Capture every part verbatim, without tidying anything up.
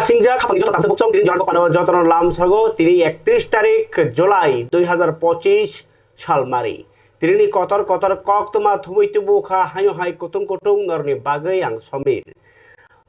Singjak khapang joto takhuk chong tini jorang panao jotono lamsago tini ektrish tarik July dui hazar pochish salmari. Tini ni kotor kotor koktwma thumui tubu kha haino hai kutung kutung norni bagwi ang Somir.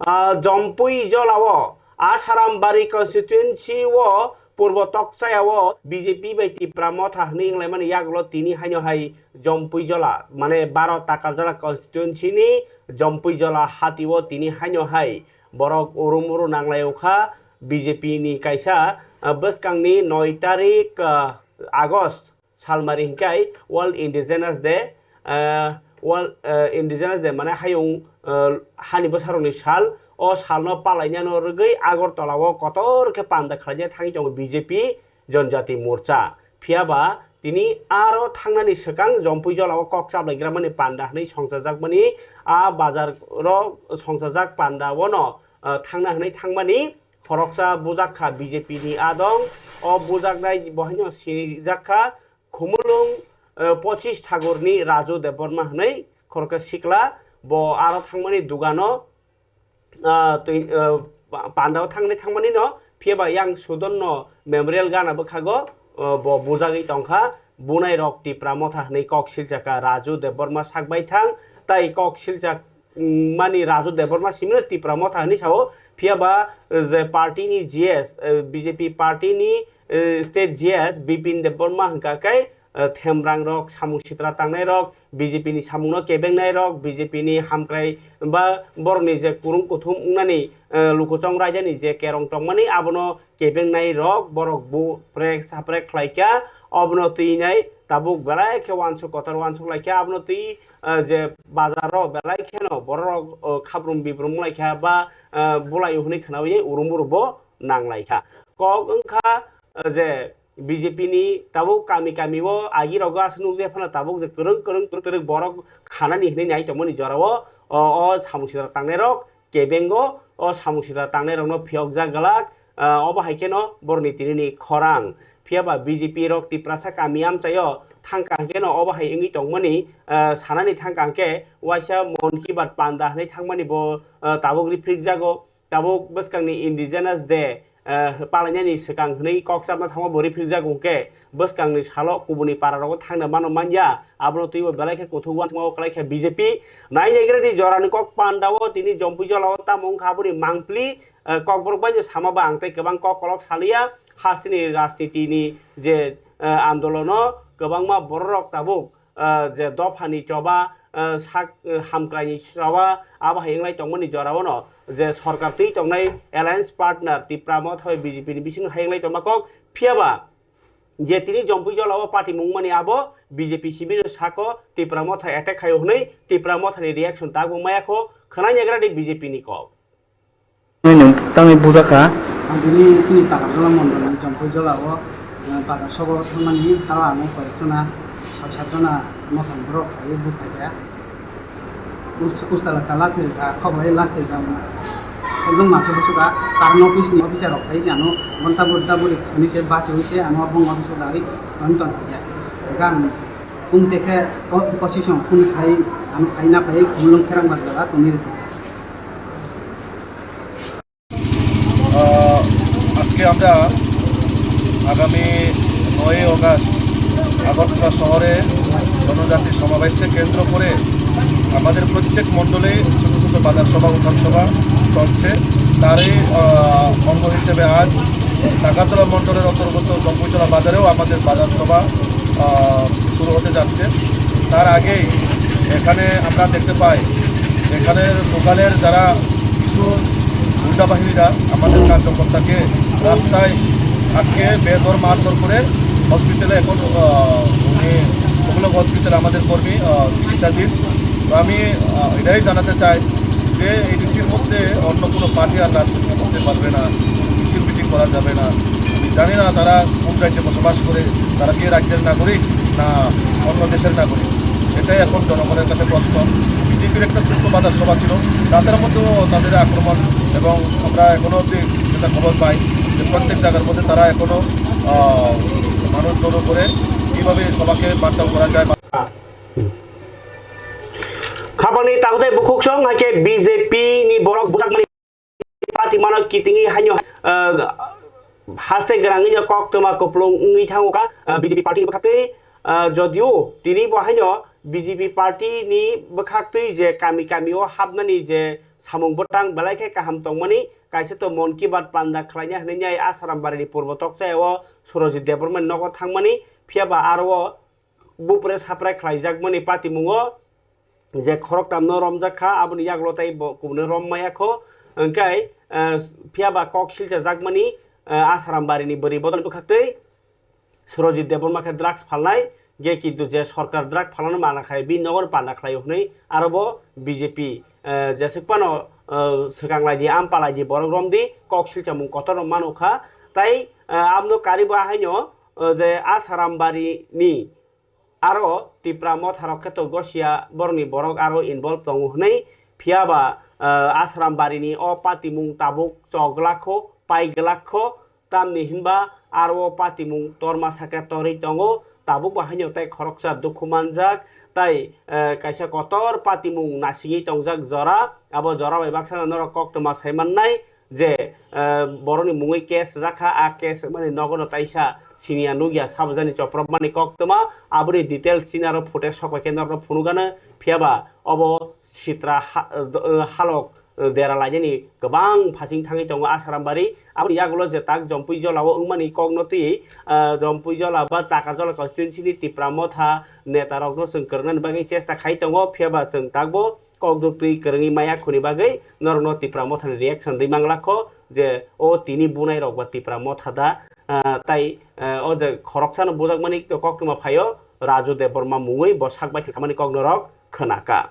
Ah, Jompui Jolao, Asarambari constituency o Purbo Tokchaya o B J P bai Tipra Motha hwnwi wnglaimani yagulo tini haino hai Jompui Jola, mane baro Takarjala constituency ni Jompui Jola hati o tini haino hai borok urum uru nanglai kha B J P ni kaisa, ah, bwskangni noi tarik, ah, August salmari hingkai World Indigenous Day, ah, World, ah, Indigenous Day mane hayung, ah, hani bwsarokni sal. O salno palainano rwgwi Agartala o kotor khe panda khlaijak thangwi tongo B J P Jonjati Morcha. Phiyaba tini aro thangnani swkang Jompui Jolao kok chaplaigramani panda hwnwi songchajakmani, a bazar ro songchajak panda ono, ah, thangna hwnwi thangmani khoroksa bujak kha B J P ni adong. O bujaknai bo haino sinijak kha Khumulwng, eh, pochish Thagurni Raju Debbarma hwnwi khoroksa sikla. Bo aro thangmani dugano, ah, twi, eh, pa-, pandao thangni thangmani no, phiyaba yang Sudonno Memorial gana bwkhago, eh, bo bujagwi tongkha. Bunai rok Tipra Motha hwnwi kok silchaka Raju Debbarma sakbai thang, tai kok silchak, mm, mani Raju Debbarma simino Tipra Motha hwnwi sao, phiyaba, eh, je party ni G S, eh, B J P party ni, eh, state G S Bipin Debbarma hwnkha khe, eh, themrang rok, samung sitra tangnai rok, B J P ni samung no kebengnai rok, B J P ni hamkrai ba borok ni je kurung kuthum wngnani, eh, lukuchong raida ni je kerong tongmani abono kebengnai rok, borok bu prek saprek khlai kha, obono twi nai tabuk belai khe uansuk kotor uansuk lai kha, abono twi, eh, je bazar rok belai kheno borok rok, eh, khabrum bibrum lai kha ba, eh, bulai hwnwi khnaui urum uru bo nang lai kha. Kok wng kha, eh, je B J P ni tabuk kami kami o agi rogo aswk nukjai phano tabuk je kwrwng kwrwng twrwk twrwk borok khanani hwnwi nai tongmani jorao o, o samung sitra tangnai rok kebengo o samung sitra tangnai rokno phiyokjak glak, ah, obo hai kheno borokni tinini khorang. Phiyaba B J P rok Tiprasa kami amchaio thangkha hwnkhe no obo hai wngwi tongmani, ah, sanani thangkha hwnkhe waisa Mon Ki Baat panda hwnwi thangmani bo, ah, tabuk riphrikjago. Tabuk bwskangni Indigenous Day, ah, palainani swkang hwnwi kok chapna thangma bo riphrikjago hwnkhe bwskangni salo kubuni para rogo thangna mano manya. Abono twibo belai khe kuthuk uansukma o kwlai kha B J P. Nai naigrani jorani kok pandao tini Jompui Jolao tamo wngkha aboni mangpli, eh, kokborok bai no sama ba ang tei kwbang kok kolok saliya. Hasteni rajniti ni je, eh, andolono kwbangma bororok tabuk, eh, je dophani choba, eh, sak, eh, hamkraini choba abo hai wnglai tongmani jorao no je sorkar twi tongnai alliance partner Tipra Motha bai B J P ni bisingo hai wnglai tongma kok. Phiyaba je tini Jompui Jolao patimung mani abo B J P simi no sako Tipra Motha attack khaio hwnwi Tipra Mothani reaction tabuk maya kho khwnai naigrani B J P ni kok. Nini tamni bujakha. Ang tini chini Takarjala mondol ni Jompui Jolao, eh, bazar sobo thangmani aro ang koi jona, soi sat jona mothani borok phaiwi bukhaikha. Us-, ustala kala thwikha, khoklai last thwikha. Ekdom makhe busuka, karno office ni officer rok phai jano, gonta buri ta buri phani se bus wi se ano bong office o dai, ani ton kha. Gan pung te khe o position phun khai, ano khai na phai, mulung kherang bat dara tuni. আহ, আজকে আমরা আগামী নয়ই অগাস্ট আগরতলা শহরে জনজাতি সমাবেশকে কেন্দ্র করে আমাদের প্রত্যেক মণ্ডলে ছোটো ছোটো বাজার সভা, উঠান সভা চলছে। তারই, আহ, অঙ্গ হিসেবে আজ নাগারতলা মণ্ডলের অন্তর্গত জম্পুইতলা বাজারেও আমাদের বাজার সভা, আহ, শুরু হতে যাচ্ছে। তার আগেই এখানে আমরা দেখতে পাই, এখানে লোকালের যারা কিছু গুন্ডা বাহিনীরা আমাদের কার্যকর্তাকে রাস্তায় আটকে বেধড় মারধর করে হসপিটালে এখন, আহ, উনি উপলব্ধ হসপিটালে আমাদের কর্মী, আহ, চিকিৎসাধীন। তো আমি, আহ, এটাই জানাতে চাই যে এডিসির মধ্যে অন্য কোনো পার্টি আর রাজনীতি করতে পারবে না, মিছিল মিটিং করা যাবে না। আমি জানি না তারা কোন রাজ্যে বসবাস করে, তারা কি রাজ্যের নাগরিক না অন্য দেশের নাগরিক, এটাই এখন জনগণের কাছে প্রশ্ন। বিজেপির একটা ছোট্ট বাজার সভা ছিল, রাতের মধ্যেও তাদের আক্রমণ, এবং আমরা এখনো অবধি যেটা খবর পাই যে প্রত্যেক জায়গার মধ্যে তারা এখনো, আহ, মানুষ জড়ো করে কীভাবে সভাকে মারধর করা যায়। Khapangni takhutai bukhuk song hai khe B J P ni borok bwsakmani party mano kitingwi haino, ah, haste gwnangwi no koktwma kwplung wngwi thango kha, ah, B J P party ni bwkhaktwi, ah, jodio tini bo haino B J P party ni bwkhaktwi je kami kami o hapnani je samung bwtang belai khe kaham tongmani, kaisa to Mon Ki Baat panda khlaina hinwi nai Asaram Bari ni purbo tokchaya o Surojit Debbarma ni nogo thangmani, phiya ba aro o bupre sapre khlaijakmani patimungo je khoroktamno romjak kha, aboni yagulo tei bo kubuni rom maya kho, hwnkhe, eh, phiya ba kok silchajakmani, eh, Asaram Bari ni bwrwi bodol bwkhaktwi Surojit Debbarma khe drugs phalnai, je kintu je sorkar drug phalnano mana khai, bini nogo panda khlaio hwnwi aro bo B J P, eh, jeswk phano, eh, swkang lai di, am palai di, borok rom di, kok silchamung kotor rok mano kha, tai, eh, amno karibo haino, eh, je Asaram Bari ni aro Tipra Motha rok khe to gosia borokni borok aro involve tongo hwnwi, phiya ba, eh, Asaram Bari ni o patimung tabuk chok glak kho, pai glak kho, tamni hinba aro o patimung torma saka torwi tongo, tabuk bo haino tei khoroksa dukhu manjak, tai, eh, kaisa kotor patimung nasingwi tongjak jora, abo jora bai baksa norok koktwma sai mannai, je, eh, borokni mungwi case rwjak kha, a case mani nogono taisa siniya nukya sabajani chopropmani koktwma, aboni details chini aro footage sok bai khe norokno phunukgano, phiya ba obo sitra ha-, eh, halok, eh, dera lainani kwbang phasing thangwi tongo Asaram Bari. Aboni yagulo je tak Jompui Jolao wngmani kokno twi, eh, Jompui Jola ba Takarjola constituency ni Tipra Motha netarokno chwng kwrwngnani bagwi chesta khai tongo, phiya ba chwng takbo kok duk twi kwrwngwi maya khuni bagwi norokno Tipra Mothani reaction rwi manglak kho je o tini bunai rok ba Tipra Motha da, ah, tai, ah, o je khoroksano bujakmani koktwma phaio Raju Debbarma mungwi bo sak baithang samani kok norok khwnaka.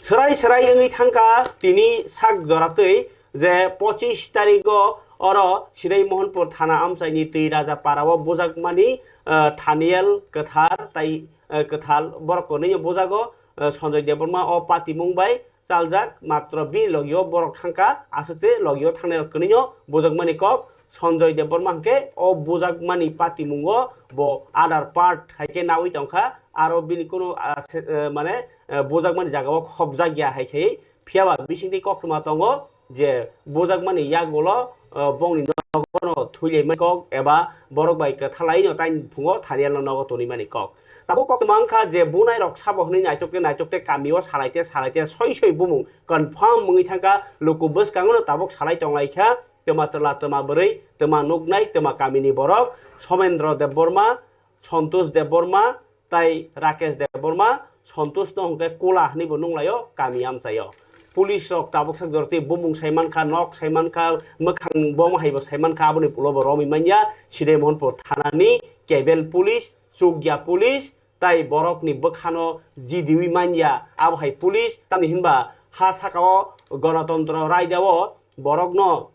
Swrai swrai wngwi thangkha tini sak jora twi je pochis tarigo oro Sidai Mohanpur thana amchaini Twi Raja Parao bujakmani, ah, Thaniel Kwthar tai, ah, Kwthal borok konwi bujago. eh, Sanjoy Debbarma o patimung bai chaljak, matro bini logio borok thangkha, aswk se logio thangnai rok kwnwino bujakmani kok. Sanjoy Debbarma hwnkhe o bujakmani patimungo bo other part hai khe nawi tongkha, aro bini kunu, ah, se-, eh, mane, eh, bujakmani jagao khopjak ya hai khe, phiya ba bisingtwi koktwma tongo, je bujakmani yagulo, uh, bongni nogono thwilaimani kok eba borok bai kwthalaino taini phungo Thanielno nogo tonwimani kok. Tabuk koktwma wngkha je bunai rok sabo hwnwi naitokte naitokte kamio salaite salaite soi soi bumung confirm wngwi thangkha, luku bwskangono tabuk salai tonglaikha, twma chwla, twma bwrwi, twma nuknai, twma kamini borok, Somendro Debbarma, Santosh Debbarma, tai Rakesh Debbarma, Santosh no hwnkhe Kula hwnwi bo nunglaio kami amchaio. Police rok tabuk sak jorti bumung sai mankha, nok sai mankha, mwkhang bom hai bo sai mankha, aboni ulo bo romwi manya, Sidai Mohanpur thanani cable police, chukya police, tai borokni bwkhano jidiwi manya, abo hai police, tamni hinba ha sakao Ganatantro raidao borokno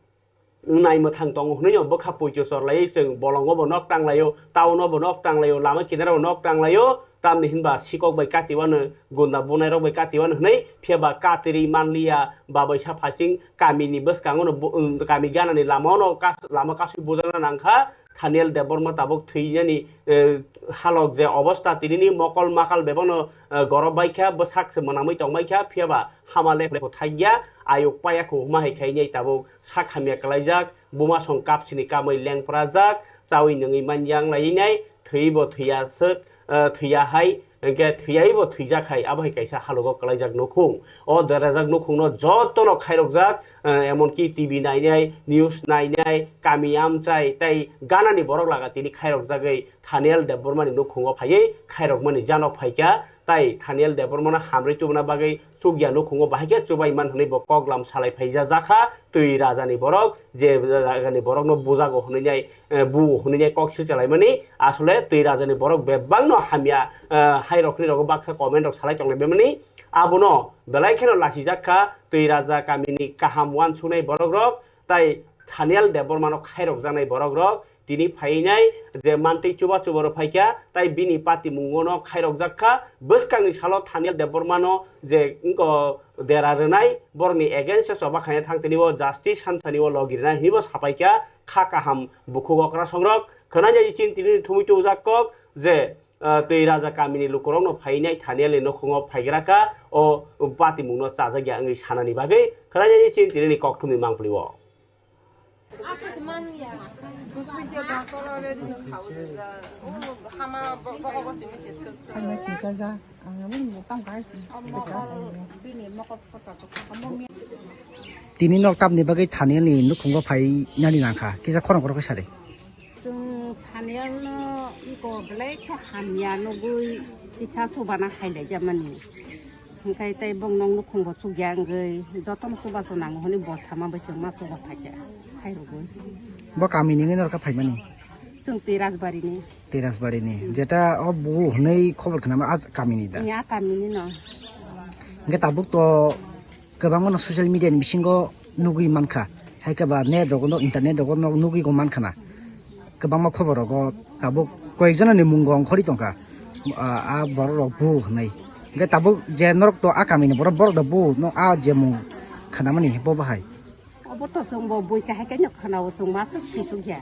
nai mwthang tongo hwnwi no bwkha poito chorlaiwi chwng bolongo bo nok tanglaio, town o bo nok tanglaio, lama kinaro bo nok tanglaio, tamni hinba sikok bai katiwano, gunda bunai rok bai katiwano hwnwi, phiya ba katirwi manliya, babaisa phasing kamini bwskango no bu-, um, kami ganani lama ono kas-, lama kasui bujakna nangkha, Thaniel Debbarma tabuk thwinani, eh, halok je obostha tinini mokol makal bebakno, eh, gorob baikha, bwsak se mwnamwi tongbaikha, phiya ba hama lepho thakya, ayuk paya khu huma hai khainai tabuk sak hamya kwlaijak, buma song kapsini kamwi lengprajak, chawi nungwi manyang lainai, thwibo thwiya swk, eh, thwiya hai, hwnkhe thwiyaibo thwijak hai, abo hai kaisa halogo kwlaijak nukhung. O derajak nukhungno jotono khairokjak, eh, emonki T V nainai, news nainai, kami amchai tei ganani borok laga tini khairokjagwi Thaniel Debbarmani nukhungo phaiwi khairokmani janok phaikha, tai Thaniel Debbarmano hamrwi tubuna bagwi chukya nukhungo bahai khe chubai man hwnwi bo koklam salai phaija jakha, twi rajani borok, je rajani borokno bujago hwnwi nai, eh, bu hwnwi nai kok silchalaimani, asole twi rajani borok bebakno hamya, eh, hai rokni rogo baksa comment rok salai tonglai bemani, abono belai kheno lachijak kha twi raja kamini kaham wansuknai borok rok, tai Thaniel Debbarmano khairokjaknai borok rok, tini phainai je mantwi chuba chuba rok phaikha, tai bini patimungono khairokjak kha. Bwskangni salo Thaniel Debbarmano je wngko dera rwnai, borokni against o choba khaina thang tini o justice san thani o logi rwnai hinwi bo sapaikha, kha kaham bukhuk okra songrok. Khwnajak chini tini thumui tubujak kok je ah, tei raja kamini lukurokno phainai Thanielni nukhungo phaigra kha, o patimungno chajakya wngwi sanani bagwi khwlainani chini tinini kokthumni mangpili-o. Tini nok tamni bagwi Thanielni nukhungo phai nani nangkha, kisa khorang khorok khe sari. Chwng Thanielno iko belai khe hamya nugwi kisa chubana hailaijamani. Hwnkhe tei bong nok nukhungbo chukya wngwi jotono chubachu nango hwnwi bo sama bai chwng ma chuba phaikha, khairogwi. Bo kamini wngwi norokha phaimani? Chwng tei Rajbarini. Tei Rajbarini. Jeta o bugo hwnwi khobor khnama a kamini da? Iya, kamini no. Hwnkhe tabuk to kwbangma no social media ni bisingo nugwi mankha. Hai khe ba net rogo no, internet rogo no nugwi go mankha na. Kwbangma khobor rogo tabuk koyek jona ni mung go ongkhorwi tongkha. A, a borok rok bu hwnwi. Hwnkhe tabuk je norok to a kamini borok, borok da bu no a je mung khnamani bo bahai. Obo to chwngbo bui kahai kaino khwnao, chwng masuk situkya.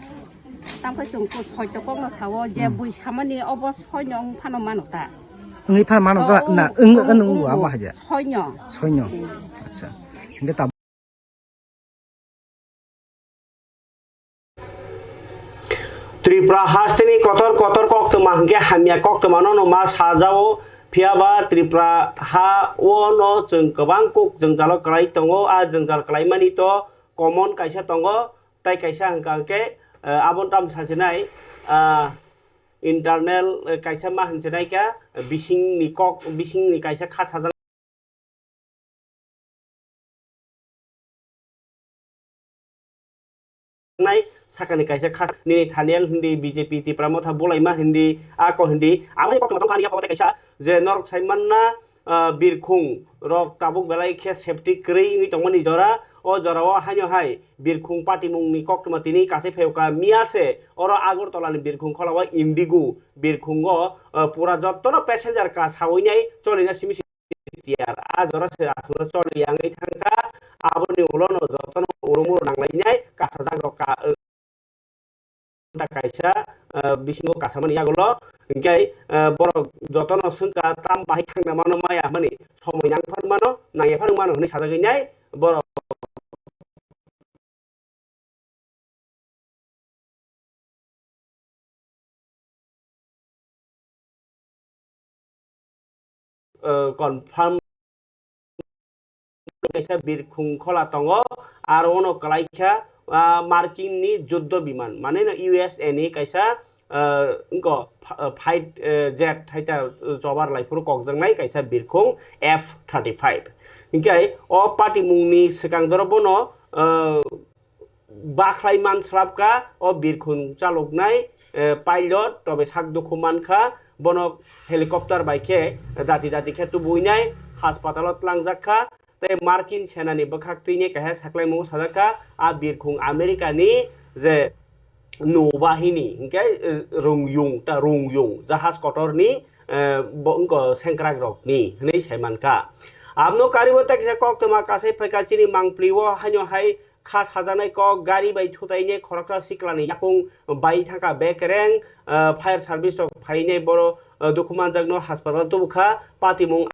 Tamkhe chwng ko soito kokno sao je Hmm. bui samani obo soino wng phano mano ta. Wngwi phano mano ta, Oh, na, oh, wng, oh, wng, wng, oh, abo oh. Haja. Soino. Soino. Hmm. Acha. Hingke tab- Tripura hasteni kotor kotor koktwma hingke hamya koktwmano no ma sajao, phiyaba Tripura ha o no chwng kwbang kuk jwngjalo kwlai tongo, a jwngjal kwlaimani to common kaisa tongo, tai kaisa hingka hingke, eh, aboni tamo sasinai, ah, internal, eh, kaisa ma hinsinai kha, bisingni kok, bisingni kaisa kha sajak nai sakani kaisa kha nini Thaniel hindi B J P Tipra Motha bulaima hindi ako hindi abo hai koktwma tongkha ani yapha tei kaisa je norok sai manna, ah, birkhung rok tabuk belai khe safety kwrwi wngwi tongmani jora o jora o haino hai birkhung patimung ni koktwma tini kasai phaio ka miya se oro Agartala ni birkhung khola o Indigo birkhung o, ah, pura jotto no passenger ka sawi nai choli na simi tiyar. A jora se aswk choli ya wngwi thangkha. Aboni ulo no jotono urumuru nanglainai kasajak rok ka, eh, kaisa, eh, bisingo kasamani yagulo. Hinkhe, eh, borok jotono swngkha tam bahai thangna mano maya hwnmani somoi nang phano mano, nangya phano mano hwnwi sajagwi nai borok. Eh, confirm kaisa birkhung khola tongo, aro ono kwlai kha, ah, Markin ni juddo biman, mane no U S A ni kaisa, ah, wngkha, ah, fight, eh, jet hai ta, eh, chobar lai phuru kokjaknai kaisa birkhung F thirty-five. Hinkhe o patimung ni swkang doro bono, ah, bakhlai man slap kha o birkhung chaloknai, eh, pilot, tobe sak dukhu man kha, bono helicopter bai khe dati dati khe tubui nai haspatalo tlangjak kha. Tei Markin senani bwkhak twi ni kaisa saklaimung sajak kha, a birkhung America ni je nobahini, hinkhe, eh, rungyung, ta rungyung, jahaj kotor ni, eh, bo wngkha sengkrak rok ni hwnwi sai man kha. Abno karibo tei kisa koktwma kasai phai kha chini mangpli o haino hai kha sajaknai kok, gari bai thutainai khoroksa siklani yakung bai thangkha bekereng, ah, fire service rok phainai boro, ah, dukhu manjakno haspatalo tubukha. Patimung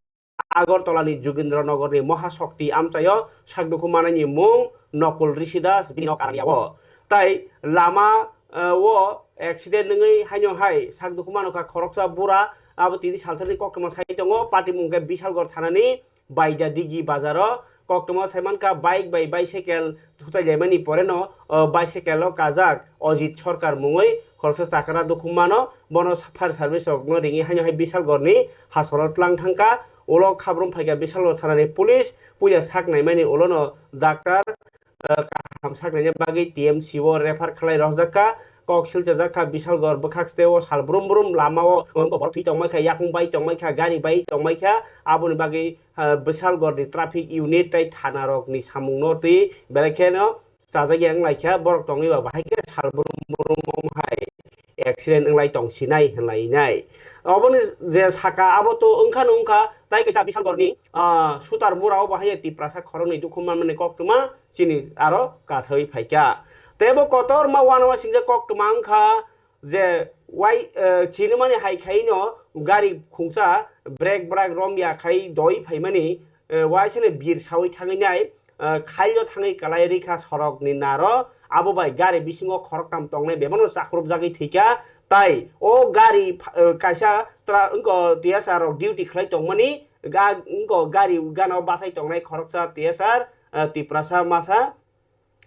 Agartala ni Jogindra Nagar ni Mahashakti amchaio sak dukhu manani mung Nakul Rishi Das, bini nok Aralia o. Tai lama, ah, o accident wngwi haino hai sak dukhu manukha khoroksa bura, abo tini salsani koktwma sai tongo. Patimung khe Bishalgarh thanani Baida Digi bazaro koktwma sai mankha, bike bai bicycle thutai laimani poreno, o, bicycle o kajak Ajit Sarkar mungwi khoroksa chakra dukhu mano, bono fire service rokno ringwi haino hai Bishalgarh ni haspatalo tlang thangkha. Ulo khabrum phaikha Bishalgarh thanani police, puila sak naimani ulono doctor, eh, kaham saknaina bagwi T M C o refer khlai rwjakha. Kok silchajak kha Bishalgarh bwkhak steo sal brum brum lamao wngkha borok thwi tongmai kha, yakung bai tongmai kha, gari bai tongmai kha. Aboni bagwi, eh, Bishalgarh ni traffic unit tei thana rok ni samung no twi belai kheno chajak ya wng lai kha. Borok tongwi ba bahai khe sal brum brum om hai accident wng lai tong sinai hwnlai nai. Oboni je saka abo to wngkha no wngkha, tai kaisa Bishalgarh ni, ah, Sutar Mura o bahai Tiprasa khoroknwi dukhu manmani koktwma chini aro kasawi phaikha. Tei bo kotorma uanama singjak koktwma wngkha, je wai, eh, chinimani hai khaino gari khungsa brake brak romya khai doi phaimani, eh, waisano bir sawi thangwi nai, eh, khailo thangwi kalai rikha sorokni naro, abo bai gari bisingo khoroktham tongnai bebakno chakrupjagwi thwikha. Tai o gari pha-, eh, kaisa tra-, wngkha T S R rok duty khlai tongmani, ga-, wngkha gari gana o bachai tongnai khoroksa T S R, eh, Tiprasa masa.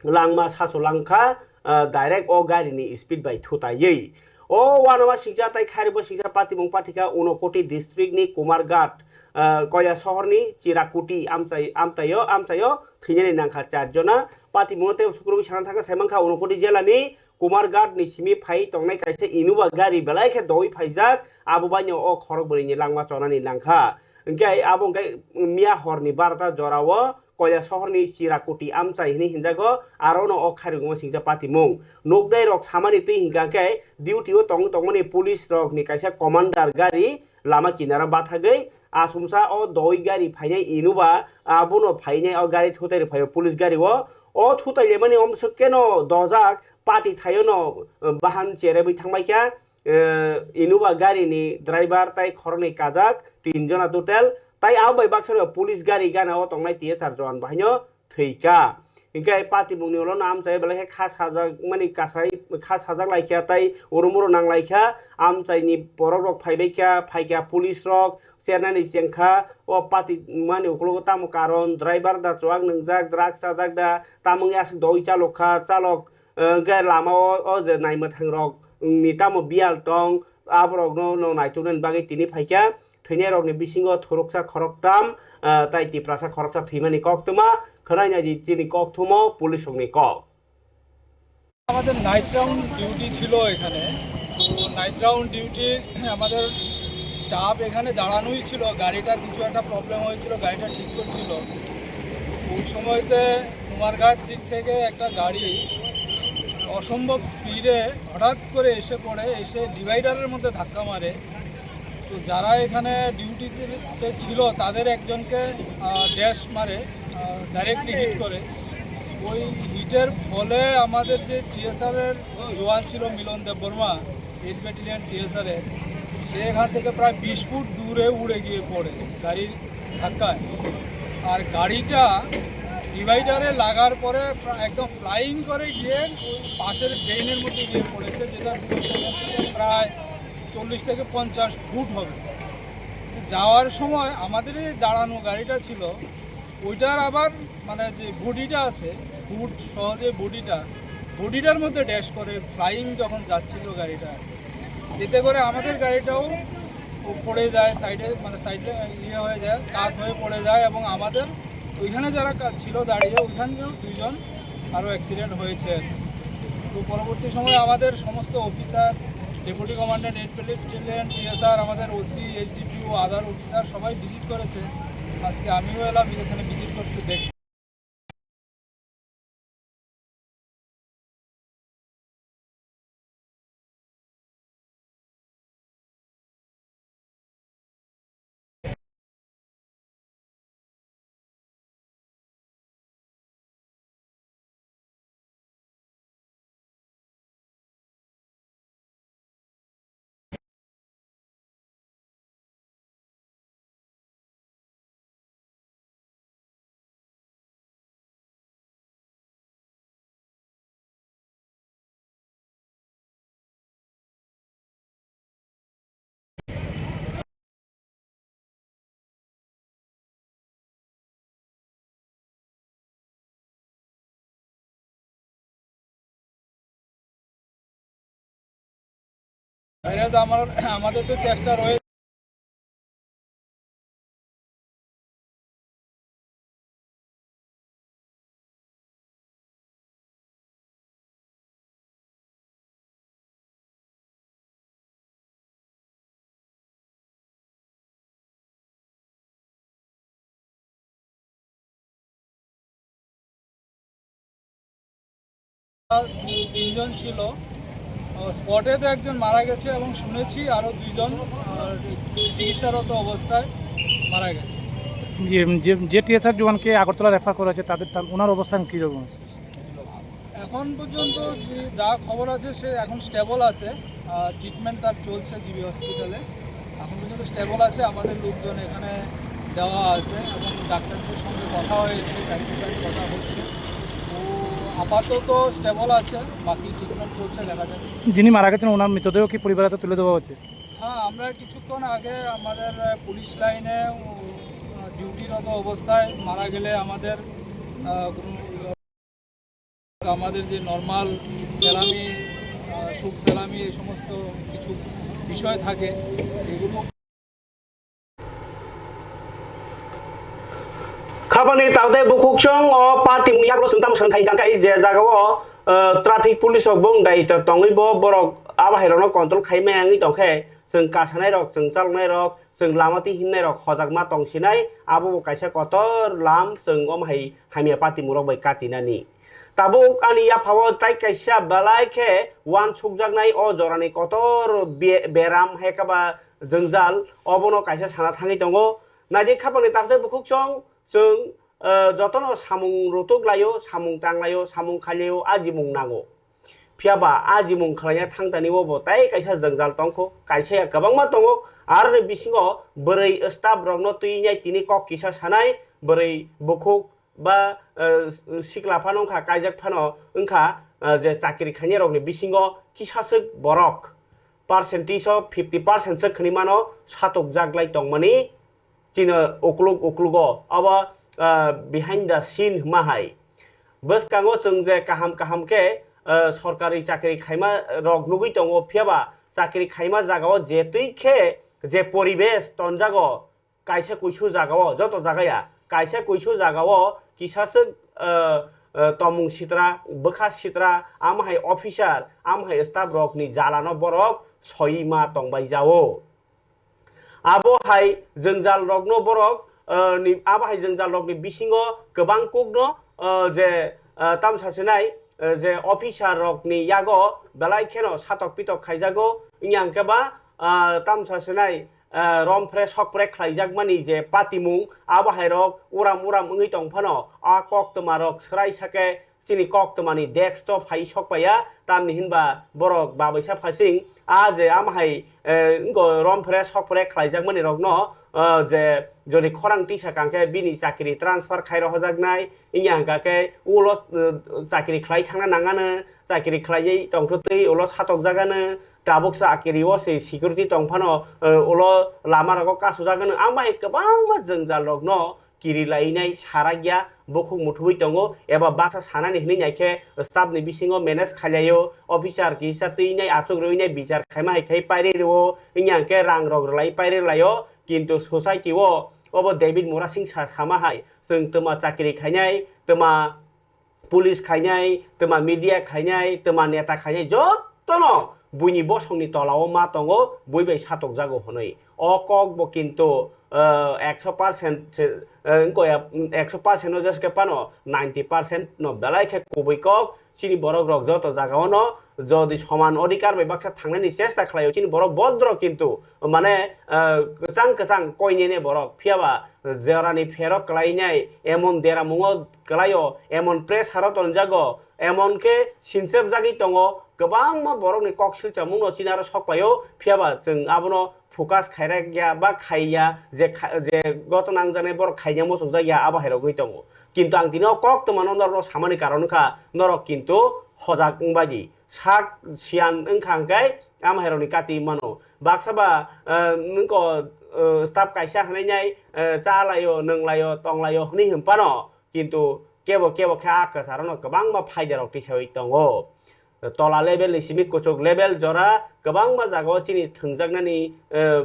Langma sasu langkha, ah, direct o gari ni speed bai thutaiwi. O uanama singcha tai kharwi bo singcha patimung pathikha Unakoti district ni Kumarghat, ah, Koya sohor ni Chirakuti amchai, amchaio, amchaio thwinani nangkha char jona. Patimung tei sukrubwi sana thangkha, saimankha Unakoti jela ni Kumarghat ni simi phai tongnai kaisa Innova gari belai khe doi phaijak, abo baino o khorok bwrwi ni langma chonani nangkha. Hwnkhe abo hwnkhe miya hor ni barota jora o Koya sohor ni Chirakuti amchai hwnwi hinjago, aro no o kharwi wngma singcha patimung. Nuknai rok samani twi hinkha khe duty o tong tongmani police rok ni kaisa commander gari lama kinaro bathagwi asumsa o doi gari phainai Innova abono phainai o gari thutai rw phaio police gari o. O thutai lemani omswk keno dojak pati thaio no, eh, bahan cherebwi thangbai kha. Eh, Innova gari ni driver tai khoroknwi kajak, tin jona total. Tai abo bai baksa no police gari gana o tongnai T S R jowan bahaino thwikha. Hinkhe patimung ni ulo no amchai belai khe kha sajak mani kasai kha sajak laikha tai oro moro nang laikha. Amchai ni borok rok phaibai kha, phaikha police rok chernani chengkha. O pati mani ukologo tamo karon driver da chuak nwngjak, drugs chajak da, tamo wngya aswk doi chalok kha, chalok. Hwnkhe lama o, o je naimwthang rok ni tamo biyal tong, aborok no, no naituknani bagwi tini phaikha. Thwinai rok ni bisingo thuruksa khoroktham, ah, tai Tiprasa khoroksa thwimani koktwma. Khwnai nai di chini kokthumo police rok ni kok. আমাদের night round duty ছিল এখানে। তো night round duty আমাদের স্টাফ এখানে দাঁড়ানোই ছিল, গাড়িটার কিছু একটা প্রবলেম হয়েছিল, গাড়িটা ঠিক করছিল। ওই সময়তে কুমারঘাট দিক থেকে একটা গাড়ি অসম্ভব স্পিডে হঠাৎ করে এসে পড়ে, এসে ডিভাইডারের মধ্যে ধাক্কা মারে। তো যারা এখানে ডিউটিতে ছিল তাদের একজনকে, আহ, ড্যাশ মারে, আহ, ডাইরেক্টলি হিট করে। ওই হিটের ফলে আমাদের যে টিএসআর এর জওয়ান ছিল মিলন দেববর্মা, এইট ব্যাটালিয়ন টিএসআর এর, সে এখান থেকে প্রায় বিশ ফুট দূরে উড়ে গিয়ে পড়ে গাড়ির ধাক্কায়। আর গাড়িটা ডিভাইডারে লাগার পরে প্রা-, একদম ফ্লাইং করে গিয়ে ওই পাশের ড্রেনের মধ্যে গিয়ে পড়েছে, যেটা দূরত্ব প্রায় চল্লিশ থেকে পঞ্চাশ ফুট হবে। তো যাওয়ার সময় আমাদের এই দাঁড়ানো গাড়িটা ছিল, ওইটার আবার মানে যে বডিটা আছে, হুড সহ যে বডিটা, বডিটার মধ্যে ড্যাশ করে ফ্লাইং যখন যাচ্ছিল গাড়িটা, এতে করে আমাদের গাড়িটাও ও পড়ে যায় সাইডে, মানে সাইডে ইয়ে হয়ে যায়, কাত হয়ে পড়ে যায় এবং আমাদের ওইখানে যারা কা-, ছিল দাঁড়িয়ে, ওইখানেও দুইজন আরও অ্যাক্সিডেন্ট হয়েছে আর কি। তো পরবর্তী সময়ে আমাদের সমস্ত officer, deputy commandant, eight battalion TSR, আমাদের ওসি, এসডিপিও, আদার অফিসার সবাই ভিজিট করেছে। আজকে আমিও এলাম এখানে ভিজিট করতে, দেখ। ভাইরাস আমার, আমাদের তো চেষ্টা রয়েছে। তিনজন ছিল। আহ, স্পটে তো একজন মারা গেছে এবং শুনেছি আরও দুইজন, আহ, চিকিৎসারত অবস্থায় মারা গেছে। যে, যে, যে টিএসআর জওয়ানকে আগরতলা রেফার করা হয়েছে, তাদের, তার, ওনার অবস্থান কীরকম? এখন পর্যন্ত যে যা খবর আছে, সে এখন স্টেবল আছে। ট্রিটমেন্ট তার চলছে জিবি হসপিটালে। এখন পর্যন্ত স্টেবল আছে। আমাদের লোকজন এখানে দেওয়া আছে এবং ডাক্তারদের সঙ্গে কথা হয়েছে, টাইম টু টাইম কথা হচ্ছে। তো আপাতত স্টেবল আছে, বাকি ট্রিটমেন্ট চলছে, দেখা যাক। যিনি মারা গেছেন, ওনার মৃতদেহ কি পরিবারের হাতে তুলে দেওয়া হয়েছে? হ্যাঁ, আমরা কিছুক্ষণ আগে আমাদের আহ, পুলিশ লাইনে উম, ডিউটিরত অবস্থায় মারা গেলে আমাদের আহ, কোনো আমাদের যে নর্মাল সেলামি, আহ, শোক সেলামি, এই সমস্ত কিছু বিষয় থাকে, এগুলো Khabani tangde bukhuksong o party mung yaklo sung tamo sung thai tangkai je jaga o, eh, traffic police rok bung dai to tongwi bo borok abo hai rokno control khai maya wngwi tongkhe, chwng kasanai rok, chwng chaloknai rok, chwng lama twi himnai rok hojak ma tong sinai, abo bo kaisa kotor lam chwng om hai hamya party mung rok bai kati nani. Tabuk ani yaphao tai kaisa belai khe uansukjaknai o jorani kotor be-, beram hai khe ba jwngjal, obono kaisa sana thangwi tongo. Naidi khapangni takte bukhuksong chwng, eh, jotono samung rutuk laio, samung tang laio, samung khailio, ajimung nango. Phiya ba ajimung khlaina thangtani o bo tai kaisa jwngjal tongkho, kaisa ya kwbangma tongo. Aroni bisingo bwrwi staff rokno twi nai tini kok kisa sanai, bwrwi bukhuk ba, eh, sikla phano wngkha, kaijak phano wngkha, eh, je chakri khainai rokni bisingo kisaswk borok percentage o fifty percent swk khwnwi mano satokjak lai tongmani chini ukluk uklugo. Abo, eh, behind the scene hwnma hai. Bwskango chwng je kaham kaham khe, eh, sorkari chakri khaima rok nugwi tongo, phiya ba chakri khaima jagao je twi khe je poribesh tonjago, kaisa kuisu jagao, joto jagaya kaisa kuisu jagao kisaswk, eh, eh, tomung sitra, bwkha sitra, amo hai officer, amo hai staff rokni jalano borok soima tongbai jao. Abo hai jwngjal rokno borok, eh, ni, abo hai jwngjal rokni bisingo kwbang kukno, eh, je, eh, tamsa sinai, eh, je officer rokni yago belai kheno satok pitok khaijago, wngya hwnkhe ba, ah, tamsa sinai, ah, romphre sokphre khlaijakmani je patimung, abo hai rok uram uram wngwi tong phano, a koktwma rok swrai sake chini koktwmani desk to phai sok paiya, tamni hinba borok babaisa phasing, a je am hai, eh, wngko romphre sokphre khlaijakmani rokno, ah, je jodi khorang tisa kangkhe bini chakri transfer khai rohojaknai, wngya hwnkha khe ulo, eh, chakri khlai thangna nangano, chakri khlaiwi tongtwtwi ulo satokjagano, tabuk chakri o se security tong phano, eh, ulo lama rogo kasujagano, ambai kwbangma jwngjal rokno kiri lainai sarakya bukhuk muthubwi tongo, eba baksa sanani hinwi naikhe staff ni bisingo manage khailaio, officer kisa twinai achuk rwinai bichar khaima hai khai pairi rwo, wngya hwnkhe rang rok rwlai pairi rwlaio, kintu society o obo David Murasing sa sama hai, chwng twma chakri khainai, twma police khainai, twma media khainai, twma neta khainai, jotono buini bosongni tolao ma tongo, bui bai satokjago hwnwi. O kok bo kintu, eh, ekso percent se, eh, wngkha ya, ekso percent no jeske phano ninety percent no belai khe kubui kok. Chini borok rok joto jagao no jodi soman odhikar bai baksa thangnani chesta khlaio, chini borok bodro kintu mane, eh, kwchang kwchang koinene borok, phiya ba jorani pherok klainai, emon deramungo klaio, emon pressure o tonjago, emon khe sinchepjagwi tongo, kwbangma borokni kok silchamungno chini aro sok paio, phiya ba chwng abono focus khairak ya ba khaiya, je kha-, je goto nangjaknai borok khaina muchungjak ya, abo hai rogwi tongo. Kintu ang tini o kok twmano norokno samani karon wngkha, norok kintu hojak wngbai di. Sak siyan wngkha hwnkhe, am hairokni kati mano. Baksa ba, eh, nwngko, eh, staff kaisa hwnwi nai, eh, cha laio, nwng laio, tong laio hwnwi hwn phano, kintu kebo kebo khe a kwcharokno kwbangma phaida rok tisawi tongo. Tola level ni simi kuchuk level jora kwbangma jagao chini thwngjaknani, eh,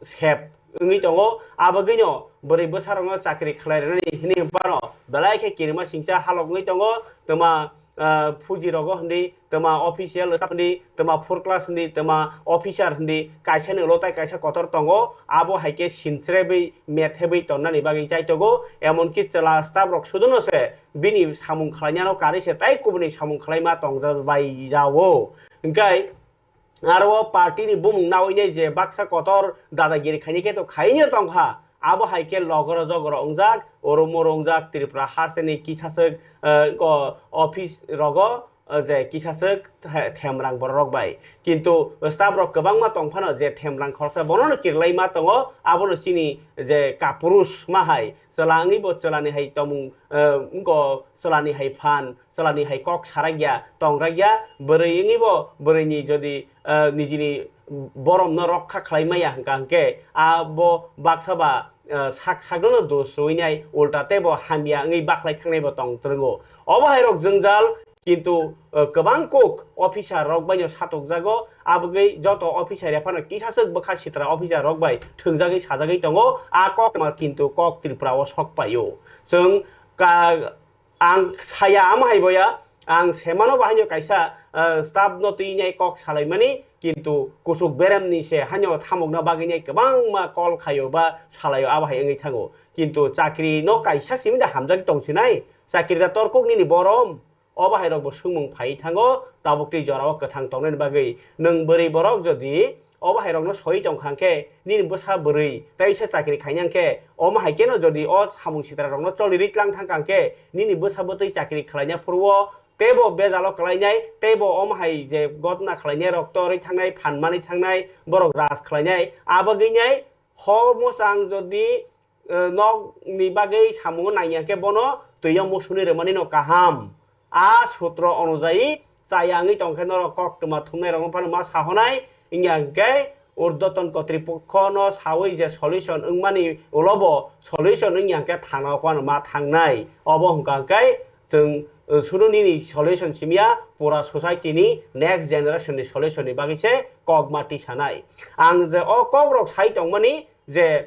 sep wngwi tongo. Abagwino bwrwi bwsarokno chakri khlai rwnani hwnwi hwn phano belai khe kirima singcha halok wngwi tongo. Twma, ah, fuji rogo hindi, twma official staff hindi, twma four class hindi, twma officer hindi, kaisa ni ulo tai kaisa kotor tongo, abo hai khe sinchrebwi methebwi tonnani bagwi chaitogo, emonki chwla staff rok suduno se bini samung khlainano karwi se tai kubuni samung khlaima tongjabai jao. Hwnkhe aro o party ni bumung nawi nai je baksa kotor dadagiri khaini khe to khaini tongkha, abo hai khe logoro jogoro wngjak, oro moro wngjak, Tripura hasteni kisaswk, eh, ko office rogo, o je kisaswk the-, themrang bororok bai. Kintu staff rok kwbangma tong phano je themrang khoroksa bonono kirlai ma tongo, abono chini je kapurush ma hai chwla wngwi bo chwlani hai tongmung, eh, wngko chwlani hai phan, chwlani hai kok sarakya, tongrakya, bwrwi wngwi bo bwrwini jodi, eh, nijini boromno rokha khlai maya hwnkha hwnkhe abo baksa ba, eh, sak sakno dos rwinai ulta teibo hamya wngwi bakhlai thangnaibo tong twrwngo. Obo hai rok jwngjal, kintu, eh, kwbang kok officer rok baino satokjago, abogwi joto officer ya phano kisaswk bwkha sitra officer rok bai thwngjagwi sajagwi tongo, a kok ma kintu kok Tripura o sok paio. Chwng ka, ang saya amo hai boya, ang semano bahaino kaisa, eh, staff no twi nai kok salaimani, kintu kuchuk beremni se haino thamokna bagwi nai kwbangma call khaio ba salaio, abo hai wngwi thango. Kintu chakri no kaisa simi da hamjak tong sinai, chakri da torkuk nini borom, obo hai rok bo swngmung phai thango, tabuk twi jorao kwthang tongnani bagwi. Nwng bwrwi borok jodi obo hai rokno soi tong kha khe, nini bwsa bwrwi tai se chakri khainang khe, omo hai keno jodi o samung sitra rokno choli ri tlang thang kha khe, nini bwsa bwtwi chakri khlaina phuru o teibo bejalo kwlainai, teibo omo hai je gotna khlainai rok torwi thangnai, phan manwi thangnai, borok ras khlainai, abagwi nai ho mwchang jodi, eh, nokni bagwi samungo nangya khe bono twiyo musuni rwmani no kaham. A sutro onujayi chaya wngwi tong khe norok koktwma thumnai rokno phano ma sahonai, wngya hwnkhe urdhwton kotripokho no sawi je solution wngmani ulo bo solution wngya hwnkhe thana o phano ma thangnai. Obo hwnkha hwnkhe chwng, eh, sunu nini solution simiya, pura society ni next generation ni solution ni bagwi se kok ma tisanai. Ang je o kok rok sai tongmani je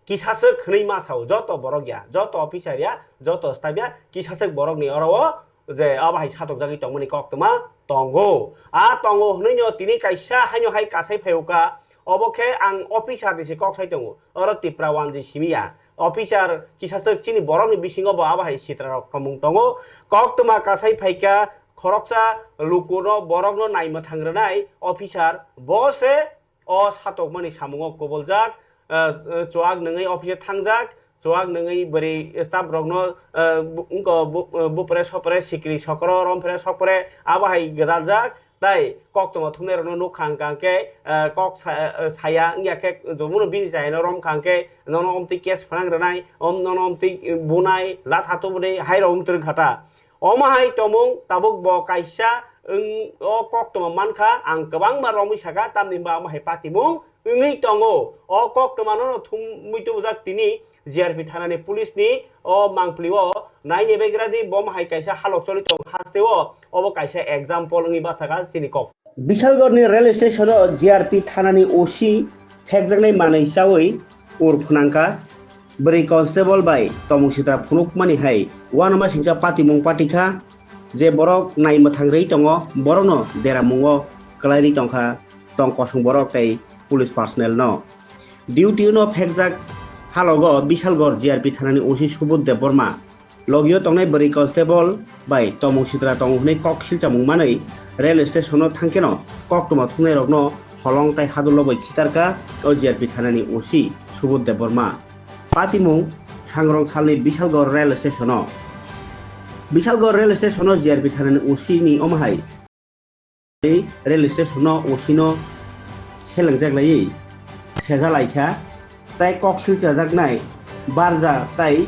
kisaswk hwnwi ma sao, joto borok ya, joto officer ya, joto staff ya, kisaswk borokni oro o je abo hai satokjagwi tongmani koktwma tongo. A tongo hwnwi no tini kaisa haino hai kasai phaiuka, obo khe ang officer ni se kok sai tongo, oro Tipra one G simi ya. Officer kisaswk chini borokni bisingo bo abo hai sitra rok tongmung tongo. Koktwma kasai phaika khoroksa lukuno borokno naimwthang rwnai officer, bo se o satokmani samungo koboljak, eh, eh, chuak nungwi office thangjak, chuak nungwi bwrwi staff rokno, eh, bu-, wngko bu-, eh, bupre sopre sikri sokro romphre sokpre abo hai gwdaljak, tai koktwma thumnai rokno nukha hwnkha hwnkhe, eh, kok sa-, eh, saya wngya khe jomono bini chayano romkha hwnkhe nono omtwi case phnang rwnai, om nono omtwi bunai latha tubunai hai rok wngtwrwng kha ta. Omo hai tongmung tabuk bo kaisa wng, o koktwma mankha, ang kwbangma romwi sakha, tamni hwnba omo hai patimung wngwi tongo. O koktwma no thumwi tubujak tini G R P thanani police ni o mangpli o naini begradi bom hai kaisa halok choli tong haste o, obo kaisa example wngwi bachakha chini kok. Bishalgarh ni rail station o G R P thanani O C phekjaknai manwi chawi ur phnangkha. Bwrwi constable bai tomung sitra phunukmani hai uanama singcha patimung patikha, je borok nai mwthang rwi tongo, borokno deramungo kwlai rwi tongkha tong kosong borok tei police personnel no. Duty no phekjak halogo Bishalgarh G R P thanani O C Subodh Debbarma. Logio tongnai bwrwi constable bai tomung sitra tongo hwnwi kok silchamung manwi rail station o thangkheno koktwma thumnairokno holong tai hadullo bai khitarkha o G R P thanani O C Subodh Debbarma. Patimung sangrong salni Bishalgarh rail station o. Bishalgarh rail station o G R P thanani O C ni omo hai rail station no O C no selengjak laiwi seja laikha, tai kok silchajaknai barja tai